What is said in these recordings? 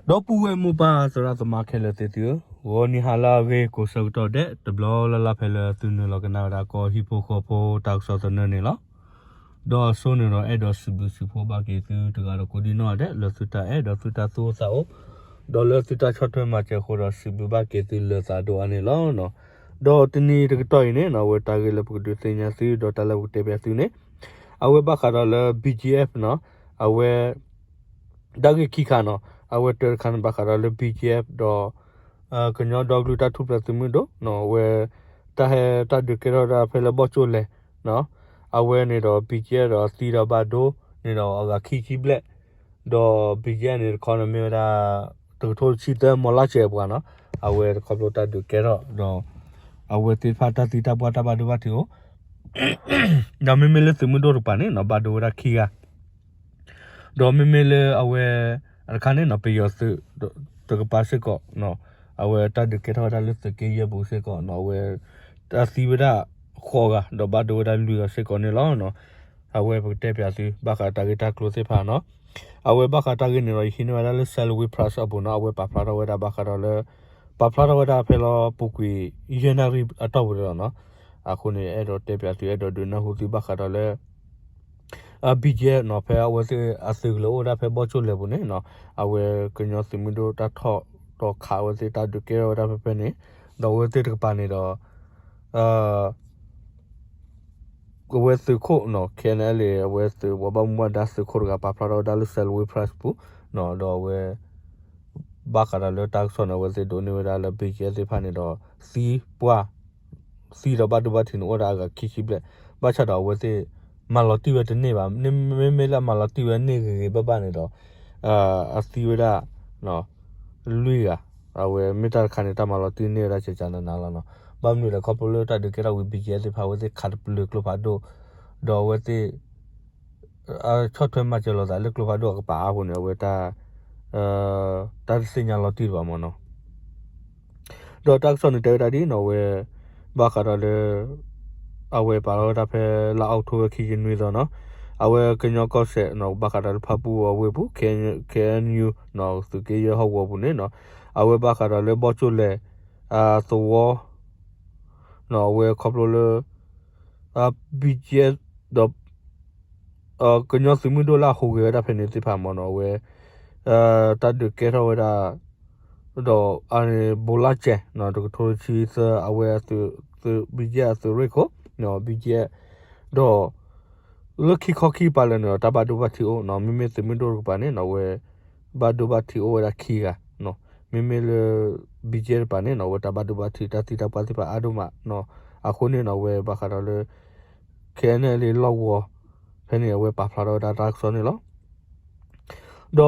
ဒီပုၢ်ဝဲၢ်မိၢ်ပၢ်သရၣ်သမါခဲလၢာ်သ့ၣ်သုဧၢ, ဂီၤနံၤဟါလၢအဂ့ၤကိးဆၢကတီၢ်ဒဲး တဘျီလၢ်လၢ်ဖဲလၢသုနုာ်လီၤကနၣ်ဝဲဒၣ်ကီၢ်ဟံၣ်ဖိဃီဖိတၢ်ကစီၣ်သနၢၣ်န့ၣ်လီၤ. ဒီးအဆိန့ၣ်ဒီးအဲၣ်ဒိးစံးဘျုးစံးဖှိၣ်ဘၣ်က့ၤသုတဂၤဒီးကိးဒံနီၢ်ဂၤဒဲး လၢသုတၢ်အဲၣ်ဒီးသုတၢ်သူၣ်အိၣ်သးအိၣ်, ဒီးလၢသုတၢ်ဆီၣ်ထွဲမၤစၢၤအဃိဒီးစံးဘျုးဘၣ်က့ၤသုလၢသးဒိၣ်အါန့ၣ်လီၤ. ဒီးတနံၤတကတီၢ်အံၤန့ၣ်နီၢ် အဝဲတၢ်ဂ့ၢ်လၢပကဒုးသ့ၣ်ညါသု ဒီးတၢ်လၢပကတဲပၠးသုန့ၣ် အဝဲဘၣ်ဃးဒီးလၢ ဘံၣ်ကၠံၣ်အဲၣ်ဖ် နီၢ် အဝဲ တၢ်ဂ့ၢ်ခံခါနီၢ် အဝဲတၢတခါန့ၣ်ဘၣ်ဃးဒီးလၢ ဘံၣ်ကၠံၣ်အဲၣ်ဖ် ဒီး ကညီဒီကလုာ်တၢ်ထူၣ်ဖျဲးသုးမုၢ်ဒိၣ်နီၢ် အဝဲ တၢ်ဟဲတၢ်ဒုးကဲထီၣ်ဝဲဒၣ်ဖဲလၢဘီၣ်ကၠိၣ်လဲၣ်နီၢ် အဝဲန့ၣ်ဒီး ဘံၣ်ကၠံၣ်အဲၣ်ဖ် ဒီးသံဒီးဘၣ်ဒိန့ၣ်ဒီးအဂၤခံဆံဘျဲၣ်, ဒီး ဘံၣ်ကၠံၣ်အဲၣ်ဖ် န့ၣ်တခီန့ၣ်မ့ၢ်ဝဲဒၣ် တကထိတဆံသၢ မီၤလၢ်စဲးအပှၤနီၢ် အဝဲတခီဖျိတၢ်ဒုးကဲထီၣ်ဒီး အဝဲသ့ၣ်တဖၣ်တၢ်သံတၢ်ပှၢ်တၢ်ဘၣ်ဒိဘၣ်ထံးအိၣ် ဒီးမ့မ့ၢ်လၢသုးမုၢ်ဒိၣ်တကပၤန့ၣ်နီၢ် ဘၣ်ဒိဝဲဒၣ်ခံဂၤ ဒီးမ့မ့ၢ်လၢအဝဲ တခါန့ၣ်နီၢ် ပယီၤသုးတကပၤစ့ၢ်ကီး အဝဲတၢ်ဒုးကဲထီၣ်ဝဲဒၣ်လၢသုးက့ယဲၢ်ပူၤစ့ၢ်ကီးနီၢ် အဝဲ တၢ်သံဝဲဒၣ်ဃိးဂၤ ဒီးဘၣ်ဒိဝဲဒၣ်လွံၢ်ဂၤစ့ၢ်ကီးန့ၣ်လီၤ. အဝဲပကတဲပၠးသု ဘၣ်ဃးတၢ်ဂ့ၢ်တၢ်ကျိၤသ့ၣ်တဖၣ်နီၢ် အဝဲဘၣ်ဃးတၢ်ဂ့ၢ်န့ၣ်ဒီး ယဟံးန့ၢ်ဝဲဒၣ်လၢ Salween Press အပူၤနီၢ် အဝဲပာ်ဖျါထီၣ်ဝဲဒၣ်ဘၣ်ဃးဒီးလၢ ပာ်ဖျါထီၣ်ဝဲဒၣ်ဖဲလၢပူၤကွံာ် ယဲၢ်နၣ်ရံၣ်အတီၢ်ပူၤန့ၣ်လီၤနီၢ်. အဃိန့ၣ် အဲၣ်ဒိးတဲပၠးသု အဲၣ်ဒိးဒုးနၢ်ဟူသုဘၣ်ဃးဒီးလၢ ဘံၣ်ကၠံၣ်အဲၣ်ဖ် နီၢ် ဖဲအဝဲသ့ၣ်အသုးကလၢၤအိၣ်ဝဲဒၣ်ဖဲဘီၣ်ကၠိၣ်လဲၣ်ပူၤန့ၣ်နီၢ် အဝဲကညီသုးမုၢ်ဒိၣ်တၢ်ထီၣ်ဒီးခးအဝဲသ့ၣ်တၢ်ဒုးကဲထီၣ်ဝဲဒၣ်ဖဲဖဲန့ၣ် ဒီးအဝဲသ့ၣ်တကပၤန့ၣ်ဒီး အဝဲသုးခိၣ်နီၢ် KNLA အဝဲသုးပှၤဘၣ်မူဘၣ်ဒါသုးခိၣ်တဂၤ ပာ်ဖျါထီၣ်ဝဲဒၣ်လၢ Salween Press ပူၤနီၢ် ဒီးအဝဲ ဘၣ်ဃးဒီးလၢတၢ်ကစီၣ်န့ၣ် အဝဲသ့ၣ်ဒိးန့ၢ်ဝဲဒၣ်လၢ ဘံၣ်ကၠံၣ်အဲၣ်ဖ် သ့ၣ်တဖၣ်န့ၣ်ဒီး သံပှၢ် သံဒီးဘၣ်ဒိဘၣ်ထံးန့ၣ် အိၣ်ဝဲဒၣ်အဂၤခံဆံဘျဲၣ်, ဘၣ်ဆၣ်ဒီးအဝဲသ့ၣ် မၤလီၤတံၢ်ဝဲတန့ၢ်ဘၣ်, မ့မ့ၢ်လၢအမၤလီၤတံၢ်ဝဲန့ၢ်ဂ့ၤဂ့ၤဘၣ်ဘၣ်န့ၣ်ဒီး အသံဝဲဒၣ် လွံၢ်ဂၤ, အဝဲမ့ၢ်တၢ်တခါန့ၣ် တၢ်မၤလီၤတံၢ်န့ၢ်ဝဲဒၣ်ကကနနၤလီၤနီၤ. ဘၣ်မနုၤလဲၣ် ခီဖျိလၢတၢ်ဒုးကဲထီၣ်ဝံၤ ဘံၣ်ကၠံၣ်အဲၣ်သ့ၣ်တဖၣ် အဝဲသ့ၣ်ခးတပျုာ်ကျိဖးဒိၣ်, ဒီးအဝဲသ့ၣ် ဆီၣ်ထွဲမၤစၢၤလိာ်သးလၢကျိဖးဒိၣ်အကပၤအါပူၤန့ၣ် အဝဲ တၢ်တသ့ၣ်ညါလီၤတံၢ်တဘၣ်မ့ၢ်နီၤ. ဒီးတၢ်ကစီၣ်န့ၣ်တဲဝဲဒၣ်ဒ်နီၤ အဝဲ ဘၣ်ဃးဒီးလၢ အဝဲပာ်လီၤဝဲဒၣ်ဖဲလါအီးကထိဘၢၣ်ခံဆံနွံသီနီၤ, အဝဲကညီကီၢ်စဲၣ်နီၤ ဘၣ်ဃးဒီးလၢဖၣ်ပူၣ်အဝ့ၢ်ပူၤ ခ့ၣ်အဲၣ်ယူၣ် နီၤ သုးက့ယဲၢ်ဟီၣ်ကဝီၤပူၤန့ၣ်နီၤ, အဝဲဘၣ်ဃးဒီးလၢဘီၣ်ကၠိၣ်လဲၣ် သဝီ နီၤ အဝဲခီဖျိလၢ ဘံၣ်ကၠံၣ်အဲၣ် ဒီး ကညီသုးမုၢ်ဒိၣ်လၢအဟူးဂဲၤဝဲဒၣ်ဖဲန့ၣ်သ့ၣ်တဖၣ်မ့ၢ်နီၤ အဝဲ တၢ်ဒုးကဲထီၣ်ဝဲဒၣ် ဒီးအန့ၣ် ဘိးလါစဲး နီၤ တကထိတဆံသၢ အဝဲအသုး ဘံၣ်ကၠံၣ်အဲၣ်အသုးရ့ၣ်ခိၣ် နီၤ ဘံၣ်ကၠံၣ်အဲၣ် ဒီး လၢခံခီခံကပၤလၢာ်န့ၣ်ဒီး တၢ်ဘၣ်ဒိဘၣ်ထံးအိၣ်နီၤ မ့မ့ၢ်သုးမုၢ်ဒိၣ်တကပၤန့ၣ်နီၤ အဝဲ ဘၣ်ဒိဘၣ်ထံးအိၣ်ဝဲဒၣ်ခံဂၤနီၤ, မ့မ့ၢ်လၢ ဘံၣ်ကၠံၣ်အဲၣ်တကပၤန့ၣ်နီၤ အဝဲတၢ်ဘၣ်ဒိဘၣ်ထံးတၢ်သံတၢ်ပှၢ်သ့ၣ်တဖၣ်အါဒိၣ်မးနီၤ, အဃိန့ၣ်နီၤ အဝဲဘၣ်ဃးဒီးလၢ ခ့ၣ်အဲၣ်ယူၣ် လီၢ်ကဝီၤ ဖဲန့ၣ် အဝဲပာ်ဖျါထီၣ်ဝဲဒၣ်တၢ်ကစီၣ်န့ၣ်လီၤ. ဒီး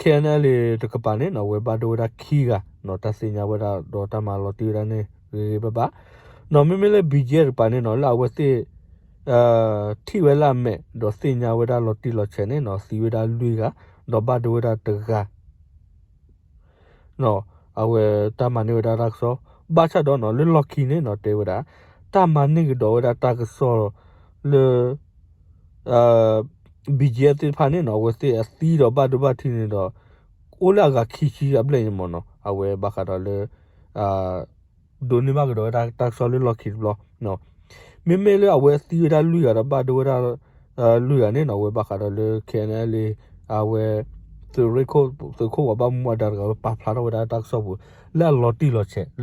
ခ့ၣ်အဲၣ်ယူၣ် တကပၤန့ၣ်နီၤ အဝဲဘၣ်ဒိဝဲဒၣ်ခံဂၤနီၤ တၢ်သ့ၣ်ညါဝဲဒၣ်ဒီးတၢ်မၤလီၤတံၢ်ဝဲဒၣ်န့ၣ် ဂ့ၤဂ့ၤဘၣ်ဘၣ် နီၤ မ့မ့ၢ်လၢ ဘံၣ်ကၠံၣ်အဲၣ်တကပၤန့ၣ်နီၤ လၢအဝဲသ့ၣ် ထံၣ်ဝဲလၢအမဲာ် ဒီးသ့ၣ်ညါဝဲဒၣ်လီၤတံၢ်လီၤဆဲးန့ၣ်နီၤ သံဝဲဒၣ်လွံၢ်ဂၤ ဒီးဘၣ်ဒိဝဲဒၣ်တဂၤ နီၤ အဝဲတၢ်မၤန့ၢ်ဝဲဒၣ်တၢ်ကစီၣ် ဘၣ်ဆၣ်ဒီးနီၤ လၢလီၢ်ခံန့ၣ်နီၤ တဲဝဲဒၣ် တၢ်မၤန့ၢ်ကဒီးဝဲဒၣ်တၢ်ကစီၣ်လၢ ဘံၣ်ကၠံၣ်အဲၣ်သ့ၣ်တဖၣ်န့ၣ်နီၤ အဝဲသ့ၣ်အသံဒီးဘၣ်ဒိဘၣ်ထံးန့ၣ်ဒီး အိၣ်လၢအဂၤခံဆံအဘျဲၣ်န့ၣ်မ့ၢ်နီၤ အဝဲဘၣ်ဃးဒီးလၢ ဒိးန့ၢ်ဘၣ်ကဒီးဝဲဒၣ်တၢ်ကစီၣ်လၢလီၢ်ခံတဘျီ မ့မ့ၢ်လၢအဝဲသံဝဲဒၣ်လွံၢ်ဂၤဒီးဘၣ်ဒိဝဲဒၣ် လွံၢ်ဂၤန့ၣ်နီၤ အဝဲဘၣ်ဃးဒီးလၢ ခ့ၣ်အဲၣ်ယူၣ် အဝဲ သုးရ့ၣ်ခိၣ် သုးခိၣ်ပှၤဘၣ်မူဘၣ်ဒါတဂၤဝဲပာ်ဖျါထီၣ်ဝဲဒၣ်တၢ်ကစီၣ်ပူၤ လၢအလီၤတံၢ်လီ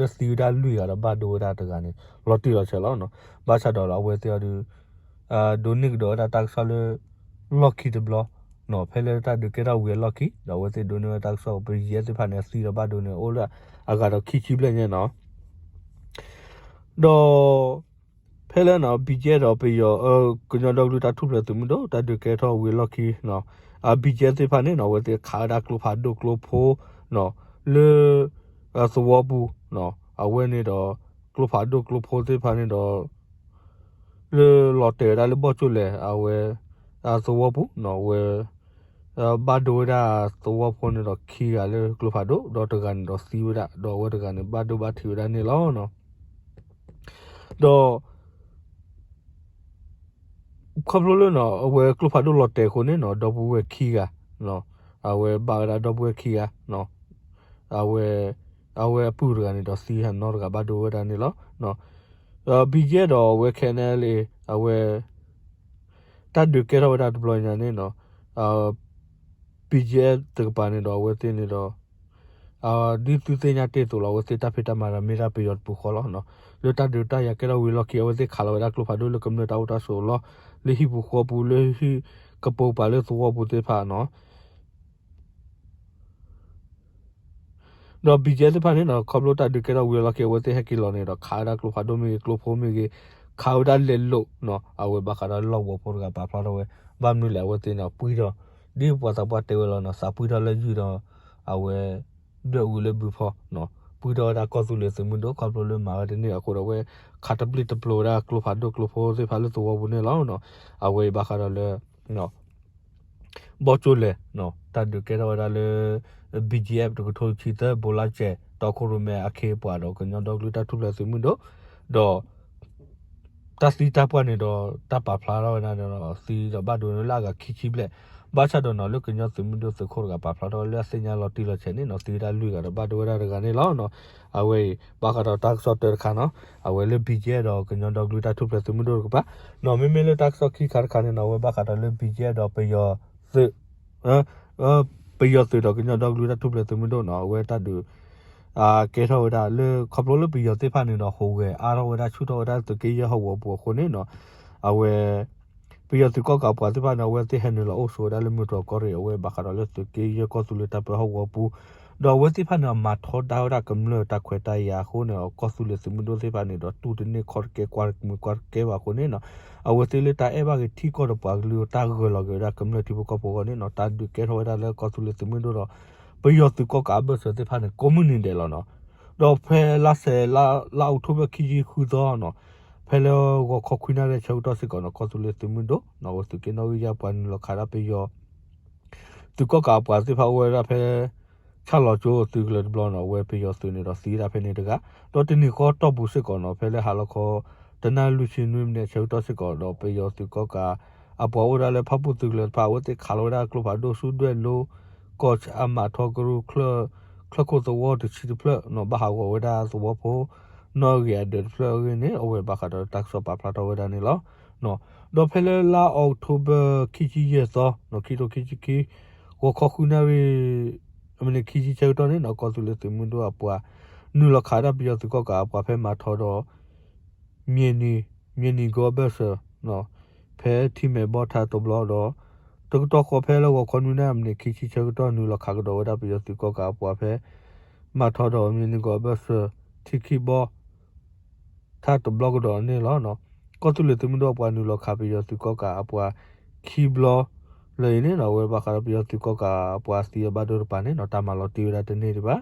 ၤဆဲး လၢသံဝဲဒၣ်လွံၢ်ဂၤဒီးဘၣ်ဒိဝဲဒၣ်တဂၤန့ၣ် လီၤတံၢ်လီၤဆဲးလီၤ. ဘၣ်ဆၣ်ဒီးလၢအဝဲသ့ၣ်အီၤဒုး ဒိးန့ၢ်ကဒီးဝဲဒၣ်တၢ်ကစီၣ်လၢ လီၢ်ခံတဘျီ နီၤ ဖဲလၢတၢ်ဒုးကဲထီၣ်ဝံၤအလီၢ်ခံ ဒီးအဝဲသ့ၣ်ဒိးန့ၢ်ဝဲတၢ်ကစီၣ် ဘံၣ်ကၠံၣ်အဲၣ်သ့ၣ်တဖၣ်န့ၣ် အသံဒီးဘၣ်ဒိန့ၣ် အိၣ်လၢအဂၤဒီးခံဆံဘျဲၣ်ညါနီၤ ဒီး ဖဲလၢနီၤ ဘံၣ်ကၠံၣ်အဲၣ်ဒီးပယီၤ ကညီဒီကလုာ်တၢ်ထူၣ်ဖျဲးသုးမုၢ်ဒိၣ် တၢ်ဒုးကဲထီၣ်ဝံၤအလီၢ်ခံနီၤ ဘံၣ်ကၠံၣ်အဲၣ်သ့ၣ်တဖၣ်န့ၣ်နီၤ အဝဲသ့ၣ်ခးဝဲဒၣ်ကျိဖးဒိၣ်ကျိဖိ နီၤ လၢ သဝီပူၤနီၤ အဝဲန့ၣ်ဒီး ကျိဖးဒိၣ်ကျိဖိသ့ၣ်တဖၣ်န့ၣ်ဒီး လၢလီၤတဲာ်ဝဲဒၣ်လၢဘီၣ်ကၠိၣ်လဲၣ် အဝဲ သဝီပူၤနီၤ အဝဲ ဘၣ်ဒိဝဲဒၣ်သဝီဖိန့ၣ်ဒီးခံဂၤလၢကျိဖးဒိၣ် ဒီးတဂၤန့ၣ်ဒီးသံဝဲဒၣ် ဒီးအဝဲတဂၤန့ၣ် ဘၣ်ဒိဘၣ်ထံးဝဲဒၣ်န့ၣ်လီၤ. ဒီး ခီဖျိလၢနီၤ အဝဲကျိဖးဒိၣ်လီၤတဲာ်အဃိန့ၣ်နီၤ ဒီပုၢ်ဝဲၢ်ခံဂၤ အဝဲဘၣ်ဝဲဒၣ်ဒီပုၢ်ဝဲၢ်ခံဂၤနီၤ အဝဲ အဝဲအပုၢ်တဂၤန့ၣ်ဒီးသံနီတဂၤဘၣ်ဒိဝဲဒၣ်န့ၣ်လီၤ. BGF ဒီးအဝဲ ခဲအံၤန့ၣ်လံ အဝဲ တၢ်ဒုးကဲထီၣ်ဝဲဒၣ်တဘျီညါန့ၣ်နီၤ BGF တကပၤန့ၣ်ဒီးအဝဲသ့ၣ်န့ၣ်ဒီး ဒ်သုသ့ၣ်ညါတ့ၢ်အသိးလီၤ အဝဲသ့ၣ်တၢ်ဖံးတၢ်မၤဒီးမ့ၢ်ဒၣ်ပယီၤတပူၤဃီလီၤ. လၢတၢ်ဒုးတၢ်ယၤကဲထီၣ်ဝံၤလီၢ်ခံ အဝဲသ့ၣ်ခးလီၤဝဲဒၣ်ကျိဖးဒိၣ်လၢကမျၢၢ်တၢ်အိၣ်တၢ်ဆိးအလီၢ် လၢဟံၣ်ပူၤဃီပူၤ လၢဟံၣ်ကပိာ်ပၤလၢသဝီပူၤသ့ၣ်တဖၣ်နီၤ ဒီး BGF သ့ၣ်တဖၣ်န့ၣ်ဒီး ခီဖျိတၢ်ဒုးကဲထီၣ်ဝံၤအလီၢ်ခံ အဝဲသ့ၣ်ဟဲက့ၤလီၤန့ၣ်ဒီး ခးဝဲဒၣ်ကျိဖးဒိၣ်မ့ၢ်ဂ့ၤ ကျိဖိမ့ၢ်ဂ့ၤ ခးဝဲဒၣ်လဲၤလိာ်နီၤ အဝဲဘၣ်ဃးဒီးလီၢ်ကဝီၤဖိတဂၤပာ်ဖျါထီၣ်ဝဲ ဘၣ်မနုၤလဲၣ် အဝဲသ့ၣ်န့ၣ်ပှံၢ်ထီၣ် ဒ်ပှၤသးပှၢ်တဲဝဲလီၤနီၤ သးပှံၢ်ထီၣ်လၢယုၢ်ဒီး အဝဲ ဒွဲၣ်အူလၢဘုဖီနီၤ ပှံၢ်ထီၣ်ဝဲဒၣ်ကီၢ်သူလ့ၤသုးမုၢ်ဒိၣ် ခီဖျိလၢမၤဝဲတန့ၢ်အဃိဒီး အဝဲခးတပျုၢ်တပျိၤဝဲဒၣ်ကျိဖးဒိၣ်ကျိဖိသ့ၣ်တဖၣ်လၢသဝီပူၤန့ၣ်လီၤ. အဝဲအံၤဘၣ်ဃးဒီးလၢ ဘီၣ်ကၠိလဲၣ် တၢ်ဒုးကဲထီၣ်ဝဲဒၣ်လၢ BGF တကထိတဆံသၢ ဘိးလါစဲး တီခိၣ်ရိၣ်မဲအခ့အပှၤဒီးကညီဒီကလုာ်တၢ်ထူၣ်ဖျဲးသုးမုၢ်ဒိၣ် ဒီး တၢ်သံတၢ်ပှၢ်န့ၣ်ဒီး တၢ်ပာ်ဖျါထီၣ်ဝဲဒၣ်န့ၣ်ဒီး သံဒီးဘၣ်ဒိဝဲလၢအဂၤခံဆံဘျဲၣ် ဘၣ်ဆၣ်ဒီးနီၤ လၢကညီသုးမုၢ်ဒိၣ်သုးခိၣ်တဂၤပာ်ဖျါထီၣ်လၢအသ့ၣ်ညါလီၤတံၢ်လီၤဆဲးန့ၣ်နီၤ သံဝဲဒၣ်လွံၢ်ဂၤဒီးဘၣ်ဒိဝဲဒၣ်တဂၤန့ၣ်လီၤ. အဝဲအံၤ ဘၣ်ဃးဒီးတၢ်ကစီၣ်တၢတခါနီၤ အဝဲလၢ BGF ဒီးကညီဒီကလုာ်တၢ်ထူၣ်ဖျဲးသုးမုၢ်ဒိၣ်တကပၤ နီၤ မ့မ့ၢ်လၢတၢ်ကစီၣ်ခံခါတခါန့ၣ်နီၤ အဝဲဘၣ်ဃးဒီးလၢ BGF ဒီးပယီၤသုး ပယီၤသုးဒီးကညီဒီကလုာ်တၢ်ထူၣ်ဖျဲးသုးမုၢ်ဒိၣ်နီၤ အဝဲတၢ်ဒုး ကဲထီၣ်ဝဲဒၣ်လၢခီဖျိလၢပယီၤသ့ၣ်တဖၣ်န့ၣ်ဒီး ဟူးဂဲၤအါထီၣ်ဝဲဒၣ်ဆူၣ်ထီၣ်ဝဲဒၣ်သုးက့ယဲၢ်ဟီၣ်ကဝီၤပူၤအဃိန့ၣ်နီၤ အဝဲ ပယီၤသုးကီၣ်ကးအပှၤသ့ၣ်တဖၣ်န့ၣ် အဝဲသ့ၣ်ဟဲနုာ်လီၤအိၣ်ဆိးဝဲဒၣ်လၢမုၢ်တြီၢ်ကီၢ်ရ့ၣ် အဝဲဘၣ်ဃးဒီးလၢသုးက့ယဲၢ်ကီၢ်သူလ့ၤတၢ်ပၢဟီၣ်ကဝီၤပူၤ ဒီးအဝဲသ့ၣ်တဖၣ်န့ၣ် မၤထီဒါဝဲဒၣ်ကမျၢၢ်တၢ်ခွဲးတၢ်ယာ်အဃိန့ၣ် ကီၢ်သူလ့ၤသုးမုၢ်ဒိၣ်သ့ၣ်တဖၣ်န့ၣ်ဒီး တူၢ်တန့ၢ်ခီၣ်တကဲကွၢ်တမုာ်ကွၢ်တကဲဘၣ်အဃိန့ၣ်နီၤ အဝဲသ့ၣ်လၢတၢ်အဲၣ်ဘၣ်က့ၤထံကီၢ်ဒီးပှၤကလုာ်တၢ်ဂၢၢ်လီၤက့ၤဝဲဒၣ်ကမျၢၢ်ထံဖိကီၢ်ဖိအဂီၢ်န့ၣ်နီၤ တၢ်ဒုးကဲထီၣ်ဝဲဒၣ်လၢကီၢ်သူလ့ၤသုးမုၢ်ဒိၣ်ဒီး ပယီၤသုးကီၣ်ကးအဘၢၣ်စၢၤသ့ၣ်တဖၣ်န့ၣ် ကိးမုၢ်နံၤဒဲးလီၤနီၤ ဒီးဖဲလါစဲး လါအီးကထိဘၢၣ်ခံဆံဃုသီနီၤ ဖဲလၢဂီၤခီခွံနၣ်ရံၣ်အဆၢကတီၢ်စ့ၢ်ကီးနီၤ ကီၢ်သူလ့ၤသုးမုၢ်ဒိၣ်နီၤ အဝဲသုးက့နီၣ်ဂံၢ်ယါပှၤနုာ်လီၤခးဒၣ်ပယီၤ သုးကီၣ်ကးအပှၤသ့ၣ်တဖၣ်အိၣ်ဝဲဒၣ်ဖဲ ဆၣ်လီၤကၠိသုးကလၢၤတဘျီနီၤ အဝဲပယီၤသုးန့ၣ်ဒီးသံဝဲဒၣ်ဖဲန့ၣ်တဂၤ ဒီးတနံၤဃီတီၢ်ပူၤစ့ၢ်ကီးနီၤ ဖဲလၢဟါလီၤခီ တနၣ်ရံၣ်လွံၢ်ဆံနွံမံးနံးအဆၢကတီၢ်စ့ၢ်ကီးဒီး ပယီၤသုးကီၣ်ကး အပှၤအိၣ်ဝဲဒၣ်လၢဖၣ်ပူၣ်သုးကလၢၤတဖၣ် အဝဲသ့ၣ်ခးလီၤဝဲဒၣ်ကျိဖးဒိၣ်ဆူဒွဲၣ်လိ ကီၢ်ဆၣ်အမးထီကရူၢ် ချၢၣ်ခိၣ်သဝီတဆံတဖျၢၣ်နီၤ ဘၣ်ဟးဂီၤဝဲဒၣ်သဝီဖိ နီၣ်ဂံၢ်အဒၢးတဖျၢၣ်အဂ့ၢ်န့ၣ် အဝဲဘၣ်ဃးဒီးတၢ်ကစီၣ်ပာ်ဖျါထီၣ်ဝဲဒၣ်န့ၣ်လီၤ. ဒီးဖဲလၢလါအီးကထိဘၢၣ်ခံဆံယဲၢ်သီ ခံကထိခံဆံခံ ဂီၤခီဃုနၣ်ရံၣ် မံးနံးခံဆံဆၢကတီၢ်န့ၣ်နီၤ ကီၢ်သူလ့ၤသုးမုၢ်ဒိၣ်အပှၤ နုာ်လီၤခးဒၣ်ပယီၤသုးကီၣ်ကးအပှၤဖဲမၤထီဒီး မံးနံး မံးနံးကီးအဘၢၣ်စၢၤ ဖဲထံမဲာ်ဘီထါတဘျီဒီး တကတီၢ်ဃီဖဲလၢဂီၤခီနွံနၣ်ရံၣ်မံးနံးခံဆံဆၢကတီၢ် နုာ်လီၤခးကဒီးဝဲဒၣ်ပယီၤသုးကီၣ်ကးအပှၤဖဲ မၤထီဒီးမံးနံးကီးအဘၢၣ်စၢၤ ထံခံဘီ ထါတဘျီကဒီးန့ၣ်လီၤ. ကီၢ်သူလ့ၤသုးမုၢ်ဒိၣ်အပှၤနုာ်လီၤခးပယီၤသုးကီၣ်ကးအပှၤခံဘျီ လၢအံၤန့ၣ် အဝဲဘၣ်ဃးဒီးပယီၤသုးကီၣ်ကးအပှၤသံအဘၣ်ဒိတပၤန့ၣ်နီၤ တၢ်မၤလီၤတံၢ်ဝဲဒၣ်တန့ၢ်ဒံးဘၣ်.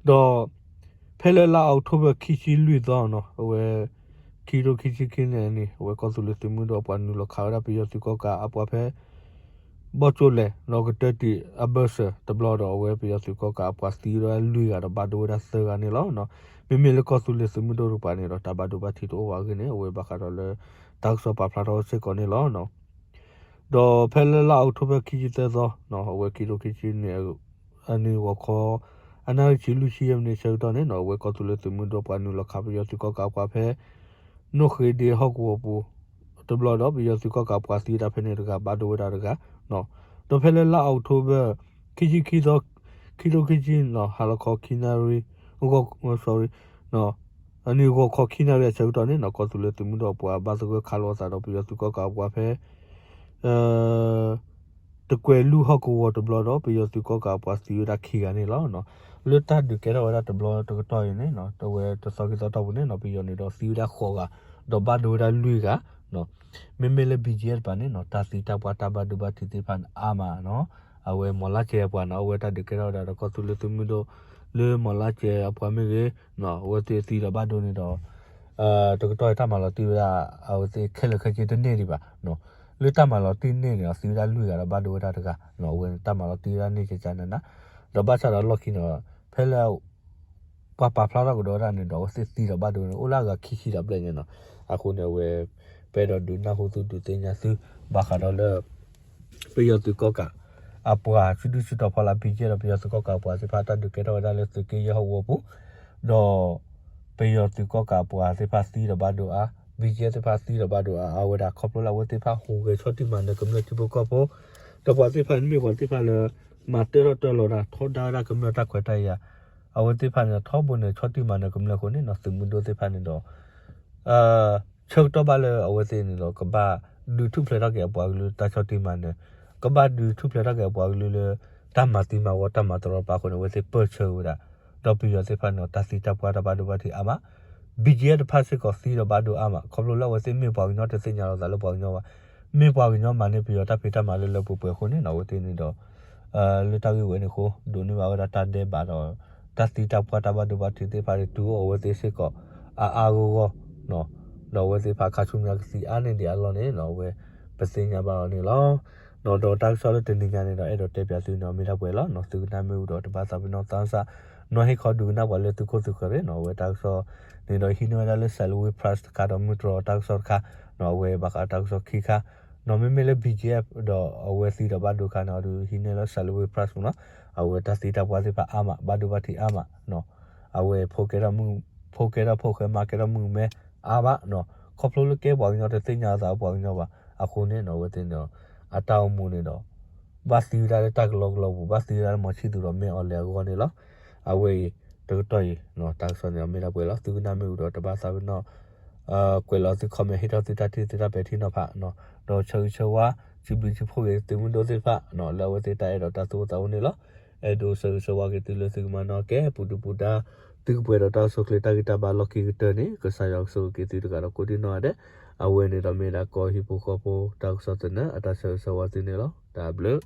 ဒီး ဖဲလၢလါအီးကထိဘၢၣ်ခံဆံလွံၢ်သီနီၤ အဝဲ ခံကထိခံဆံခံန့ၣ်န့ၣ် အဝဲကီၢ်သူလ့ၤသုးမုၢ်ဒိၣ်အပှၤနုာ်လီၤခးဝဲဒၣ်ပယီၤသုးကီၣ်ကးအပှၤဖဲ ဘီၣ်ကၠိလဲၣ် ဒီးကတၢၢ်တံးအဘၢၣ်စၢၤတဘျီဒီး အဝဲပယီၤသုးကီၣ်ကးအပှၤသံဝဲဒၣ်လွံၢ်ဂၤဒီးဘၣ်ဒိဝဲဒၣ်သၢဂၤန့ၣ်လီၤ. မ့မ့ၢ်လၢကီၢ်သူလ့ၤသုးမုၢ်ဒိၣ်တကပၤန့ၣ်ဒီး တၢ်ဘၣ်ဒိဘၣ်ထံးတအိၣ်ဘၣ်အဂ့ၢ်န့ၣ် အဝဲဘၣ်ဃးဒီးလၢ တၢ်ကစီၣ်ပာ်ဖျါထီၣ်စ့ၢ်ကီးန့ၣ်လီၤ. ဒီးဖဲလၢလါအီးကထိဘၢၣ်ခံဆံသၢသီ အဝဲခံကထိခံဆံန့ၣ် အနံၤဂီၤခီ အနၣ်ရံၣ်ဆံလွံၢ်ဆံယဲၢ်မံးနံးဆၢကတီၢ်န့ၣ်နီၤ အဝဲကီၢ်သူလ့ၤသုးမုၢ်ဒိၣ်ပှၤနုာ်လီၤခးပယီၤသုးကီၣ်ကးအပှၤဖဲ နိၣ်ဃ့ဒ့ဟီၣ်ကဝီၤပူၤတဘျီဒီး ပယီၤသုးကီၣ်ကးအပှၤသံဝဲဒၣ်ဖဲန့ၣ်တဂၤ ဘၣ်ဒိဝဲဒၣ်တဂၤ ဒီးဖဲလၢလါအီးကထိဘၢၣ် ခံဆံခံသီ ခံကထိခံဆံ ဟါလီၤခီခံနၣ်ရံၣ် sorry အနံၤဂီၤခီခံနၣ်ရံၣ်အဆၢကတီၢ်န့ၣ်နီၤ ကီၢ်သူလ့ၤသုးမုၢ်ဒိၣ်အပှၤဘၣ်သဂၢၢ်ခးလိာ်အသးဒီးပယီၤသုးကီၣ်ကးအပှၤဖဲ တကွဲၤလူၢ်ဟီၣ်ကဝီၤတဘျီဒီး ပယီၤသုးကီၣ်ကးအပှၤသံဝဲဒၣ်ခံဂၤန့ၣ်လီၤ. လၢတၢ်ဒုးကဲထီၣ်ဝဲဒၣ်တဘျီတကတီၢ်အံၤန့ၣ်နီၤ တဝဲတသီခံသီတီၢ်ပူၤန့ၣ်နီၤ ပယီၤန့ၣ်ဒီးသံဝဲဒၣ်ဃိးဂၤ ဒီးဘၣ်ဒိဝဲဒၣ်လွံၢ်ဂၤ မ့မ့ၢ်လၢ ဘီၣ်ကၠိလဲၣ် တကပၤန့ၣ်နီၤ တၢ်သံတၢ်ပှၢ်တၢ်ဘၣ်ဒိဘၣ်ထံးသ့ၣ်တဖၣ်န့ၣ်အါမးနီၤ အဝဲမီၤလါစဲးအပှၤနီၤ အဝဲတၢ်ဒုးကဲထီၣ်ဝဲဒၣ်ဒီးကီၢ်သူလ့ၤသုးမုၢ်ဒိၣ် လၢမီၤလါစဲးအပှၤမ့ၢ်ဂ့ၤ အဝဲသ့ၣ်သံဒီးဘၣ်ဒိန့ၣ်ဒီး တကတီၢ်အံၤတၢ်မၤလီၤတံၢ်ဝဲဒၣ် အဝဲသ့ၣ်ခဲလၢာ်ခဲဆ့တန့ၢ်ဒံးဘၣ် လၢတၢ်မၤလီၤတံၢ်န့ၢ်န့ၣ်ဒီး သံဝဲဒၣ်လွံၢ်ဂၤဒီးဘၣ်ဒိဝဲဒၣ်တဂၤ အဝဲတၢ်မၤလီၤတံၢ်ဝဲဒၣ်န့ၢ်ကကနၤနၤ ဒီးဘၣ်ဆၣ်ဒီးလီၢ်ခံန့ၣ် ဖဲလၢ ပှၤပာ်ဖျါထီၣ်ကဒီးဝဲဒၣ်န့ၣ်ဒီး အဝဲသ့ၣ်သံဒီးဘၣ်ဒိန့ၣ် အိၣ်လၢအဂၤခံဆံဒီးဘျဲၣ်န့ၣ်နီၤ အဃိန့ၣ်အဝဲ ပအဲၣ်ဒိးဒုးနၢ်ဟူသုဒုးသ့ၣ်ညါသု ဘၣ်ဃးဒီးလၢ ပယီၤသုးကီၣ်ကး အပှၤဆူၣ်ဒူၣ်ဆူၣ်တီၤဖီလာ် BGF ဒီးပယီၤသုးကီၢ်ကးပှၤသ့ၣ်တဖၣ်တၢ်ဒုးကဲထီၣ်ဝဲဒၣ်လၢသုးက့ယဲၢ်ဟီၣ်ကဝီၤပူၤ, ဒီးပယီၤသုးကီၢ်ကးပှၤသ့ၣ်တဖၣ်သံဒီးဘၣ်ဒိအါ, BGF သ့ၣ်တဖၣ်သံဒီးဘၣ်ဒိအါအါဝဲဒၣ် ခီဖျိလၢအဝဲသ့ၣ်တဖၣ်ဟူးဂဲၤဆီၣ်တံၢ်မၤနၢၤကမျၢၢ်ထံဖိကီၢ်ဖိ, ဒီးပှၤသ့ၣ်တဖၣ်န့ၣ်မ့ၢ်ပှၤသ့ၣ်တဖၣ်လၢ မၤတၢထီၣ်တၢလီၤတၢ် ထီဒါဝဲဒၣ်ကမျၢၢ်တၢ်ခွဲးတၢ်ယာ်, အဝဲသ့ၣ်တဖၣ်န့ၣ်ဒီးထီဘိန့ၣ် ဆီၣ်တံၢ်မၤနၢၤကမျၢၢ်အဃိန့ၣ်နီၤ သုးမုၢ်ဒိၣ်သ့ၣ်တဖၣ်န့ၣ်ဒီး ဆၢကတီၢ်ဘၣ်လၢအဝဲသ့ၣ်န့ၣ်ဒီး ကဘၣ်ဒုးထူၣ်ဖျဲးထီၣ်က့ၤအပှၤကလုာ်တၢ်ဆီၣ်တံၢ်မၤနၢၤ, ကဘၣ်ဒုးထူၣ်ဖျဲးထီၣ်က့ၤအပှၤကလုာ်လၢ တၢ်မၤသံမၤဝီတၢ်မၤတရီတပါအဃိန့ၣ် အဝဲသ့ၣ်ပၢၢ်ဆၢဝဲဒၣ်, ဒီးပယီၤသ့ၣ်တဖၣ်န့ၣ်ဒီး တၢ်သံတၢ်ပှၢ်တၢ်ဘၣ်ဒိဘၣ်ထံးအါမး, BGF တဖၣ်စ့ၢ်ကီးသံဒီးဘၣ်ဒိအါမး ခီဖျိလၢအဝဲသ့ၣ်မ့ၢ်ပှၤကညီတသ့ၣ်ညါလီၤသးလၢပှၤကညီဘၣ်, မ့ၢ်ပှၤကညီမၤန့ၢ်ပယီၤတၢ်ဖံးတၢ်မၤလၢလၢပှဲၤပှဲၤအဃိန့ၣ်နီၤ အဝဲသ့ၣ်န့ၣ်ဒီး လၢတၢ်ဂ့ၢ်ဝဲန့ၣ်အဃိ ဒိးန့ၢ်ဘၣ်ဝဲဒၣ်တၢ်ဒဲးဘးဒီး တၢ်သံတၢ်ပှၢ်တၢ်ဘၣ်ဒိဘၣ်ထံးသ့ၣ်တဖၣ်န့ၣ် တုၤအိၣ်အဝဲသ့ၣ်စ့ၢ်ကီး အါအါဂီၢ်ဂီၢ်, ဒီးအဝဲသ့ၣ်တဖၣ်ခါဆူညါကသံအါန့ၢ်ဒံးအလီၢ်န့ၣ်နီၤ အဝဲပသ့ၣ်ညါဘၣ်လီၤန့ၣ်လီၤ. ဒီးတၢ်ကစီၣ်လၢတနံၤညါန့ၣ်ဒီး အဲၣ်ဒိးတဲပၠးသုန့ၣ် မ့ၢ်ဒၣ်ပှဲၤလီၤနီၤ သုကနၣ်မ့ၢ်အူဒီးတဘၣ်သးပ့ၤနီၣ်သးစၢ်, နီၢ်ဟ့ၣ်ခီဒုးကနၣ်ပှၤလၢသုခိၣ်သုဃၢၤရ့ၣ်နီၤ အဝဲတၢ်ကစီၣ်န့ၣ်ဒီး ဟံးန့ၢ်ဝဲဒၣ်လၢ Salween Press တခါဒီး မုၢ်တြီၤတၢ်ကစီၣ်တခါနီၤ အဝဲဘၣ်ဃးတၢ်ကစီၣ်ခံခါ နီၤ မ့မ့ၢ်လၢ BGF ဒီးအဝဲသံဒီးဘၣ်ဒိခါန့ၣ် အဒုးဟံးန့ၢ်လၢ Salween Press ပူၤနီၤ အဝဲတၢ်သံတၢ်ပှၢ်သ့ၣ်တဖၣ်အါမး ဘၣ်ဒိဘၣ်ထံးအါမးနီၤ အဝဲဖိကဲထီၣ်မုၣ်, ဖိကဲထီၣ်ဖိဃဲ မါကဲထီၣ်မုၣ်မဲအါဘၣ်နီၤ ခီဖျိလၢကဲပှၤကညီတသ့ၣ်ညါအသးပှၤကညီဘၣ် အဃိန့ၣ်နီၤ အဝဲသ့ၣ်န့ၣ်ဒီး အတၢ်အိၣ်မူန့ၣ်ဒီး ဘၣ်သံဝဲဒၣ်လၢတၢ်ကလီကလီပူၤ ဘၣ်သံဝဲဒၣ်လၢမီၤဆံၣ်သူးဒီးမ့ၢ်အီၤလဲၤအဂီၢ်န့ၣ်လီၤ. အဝဲအံၤ တကတီၢ်အံၤ တၢ်ကစီၣ်န့ၣ် မ့ၢ်ဒၣ်ပှဲၤလီၤ သုကနၣ်မ့ၢ်အူဒီးတဘၣ်သးပ့ၤနီၣ် ကွဲးလီၤသု comment ဟ့ၣ်ထီၣ်သုတၢ်ထံၣ်သုတၢ်ပဲာ်ထံနီၤဖးနီၤ ဒီးဆၢဂ့ၤဆၢဝါ စံးဘျုးစံးဖှိၣ်က့ၤသုးမုၢ်ဒိၣ်သ့ၣ်တဖၣ်နီၤ လၢအဝဲသ့ၣ်တၢ်အဲၣ်ဒိးတၢ်သူၣ်အိၣ်သးအိၣ်န့ၣ်လီၤ. အဲၣ်ဒိးဆၢဂ့ၤဆၢဝါက့ၤသုလၢသုကမၤနီၣ်ကဲပူၤဒုပူၤဒါ သုကပှဲၤဒီးတၢ်အိၣ်ဆူၣ်အိၣ်ချ့တၢ်ဂံၢ်တၢ်ဘါလီၢ်ခံကတၢၢ်န့ၣ် ကစၢ်ယွၤကဆိၣ်ဂ့ၤက့ၤသုတဂၤဒီးကိးဒံနီၢ်ဂၤဒဲး အဝဲန့ၣ်ဒီးမ့ၢ်ဒၣ်ကီၢ်ဟံၣ်ဖိဃီဖိတၢ်ကစီၣ်သနၢၣ်အတၢ်ဆၢဂ့ၤဆၢဝါသုန့ၣ်လီၤ. တၢ်ဘျုး